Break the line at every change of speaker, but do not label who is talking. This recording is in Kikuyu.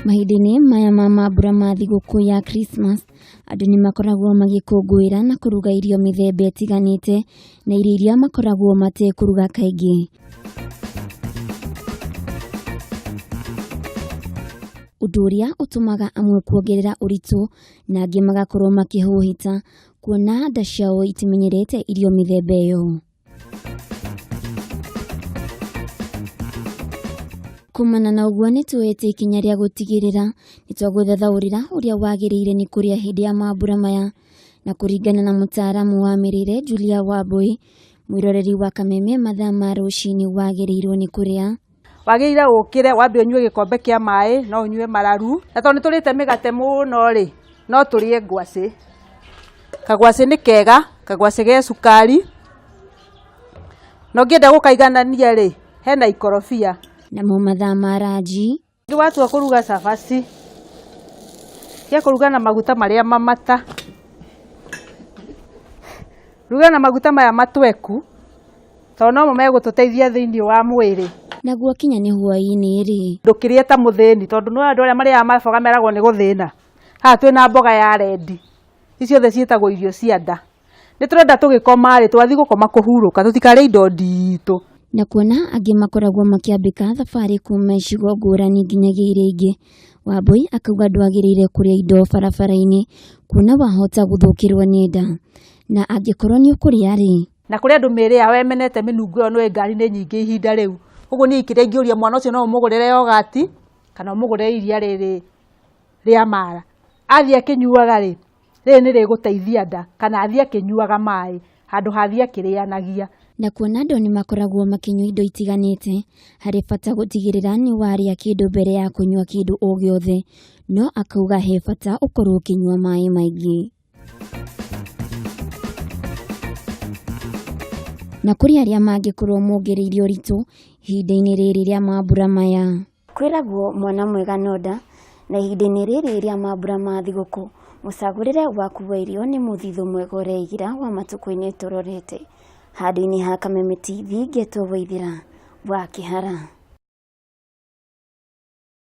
Mahinda-inĩ maya ma mambura ma thigũkũ ya Christmas, andũ nĩ makoragwo magĩkũngũĩra na kũruga irio mĩthemba ĩtiganĩte na irio iria makoragwo matekũruga kaingĩ. Ũndũ ũrĩa ũtũmaga amwe kuongerera ũritũ na angĩ magakorwo makĩhũhita kuona nda ciao itimenyerete irio mĩthemba ĩyo. Kumana na ũguo nĩ tuoete ikinya rĩa gũtigĩrĩra nĩ twagũthathaũrĩra ũrĩa wagĩrĩire nĩ kũrĩa hĩndĩ ya mambura maya. Na kũringana na mũtaaramu wa mĩrĩre Julia Wambui, mwĩroreri wa Kameme mathaa ma rũcinĩ wagĩrĩirwo nĩ kũrĩa.
Wagĩrĩire ũkĩre wambe ũnyue gĩkombe kĩa maĩ, no ũnyue mararu, na tondũ nĩ tũrĩte mĩgate mũno rĩ, no tũrĩe ngwacĩ. Kagwacĩ nĩ kega, kagwacĩ ge cukari, na ũngĩenda gũkaiganania rĩ, hena ikorobia.
Namo mathaa ma ranji.
Watua kũruga cabaci, cia kũruga na maguta marĩa mamata, ruga na maguta maya matweku, tondũ nomo megũtũteithia thĩiniĩ wa mwĩrĩ.
Naguo kinya nĩ hwaĩ-inĩ-rĩ.
Ndũkĩrĩe ta mũthĩni, tondũ nĩũĩ andũ arĩa marĩaga maboga meragwo nĩ gũthĩna. Haha twĩna mboga ya rendi, ici ciothe ciĩtagwo irio cia nda. Nĩ tũrenda tũgĩkoma rĩ, twathiĩ gũkoma kũhurũka, tũtikarĩe indo nditũ.
Na kuona angĩ makoragwo makĩambĩka thabarĩ kuma icigo ngũrani nginyagia iria ingĩ, Wambui akauga ndwagĩrĩire kũrĩa indo barabara-inĩ kuona wahota gũthũkĩrwo nĩ nda, na angĩkorwo nĩ ũkũrĩa rĩ.
Na kũrĩ andũ mĩĩrĩ yao ĩmenete mĩnungo ĩyo nĩũĩ ngari nĩ nyingĩ ihinda rĩu, ũguo niĩ kĩrĩa ingĩũria mwana ũcio no ũmũgũrĩre yogati kana ũmũgũrĩre iria rĩrĩ rĩa mara. Athiĩ akĩnyuaga rĩ, rĩrĩ nĩ rĩgũteithia nda kana athiĩ akĩnyuaga maĩ handũ ha athiĩ akĩrĩanagia.
Na kuona andũ nĩ makoragwo makĩnyua indo itiganĩte, harĩ bata gũtigĩrĩra nĩ warĩa kĩndũ mbere ya kũnyua kĩndũ o gĩothe, no akauga he bata ũkorwo ũkĩnyua maĩ maingĩ. Na kũrĩ arĩa mangĩkorwo mongereire ũritũ ihinda-inĩ rĩrĩ rĩa mambura maya. Kwĩragwo mwana mwega no nda, na ihinda-inĩ rĩrĩ rĩa mambura ma thigũkũ, mũcagũrĩre waku wa irio nĩ mũthithũ mwega ũreigĩra wa matukũ-inĩ tũrorete. Handũ-inĩ ha Kameme TV ngetwo Waithĩra wa Kĩhara.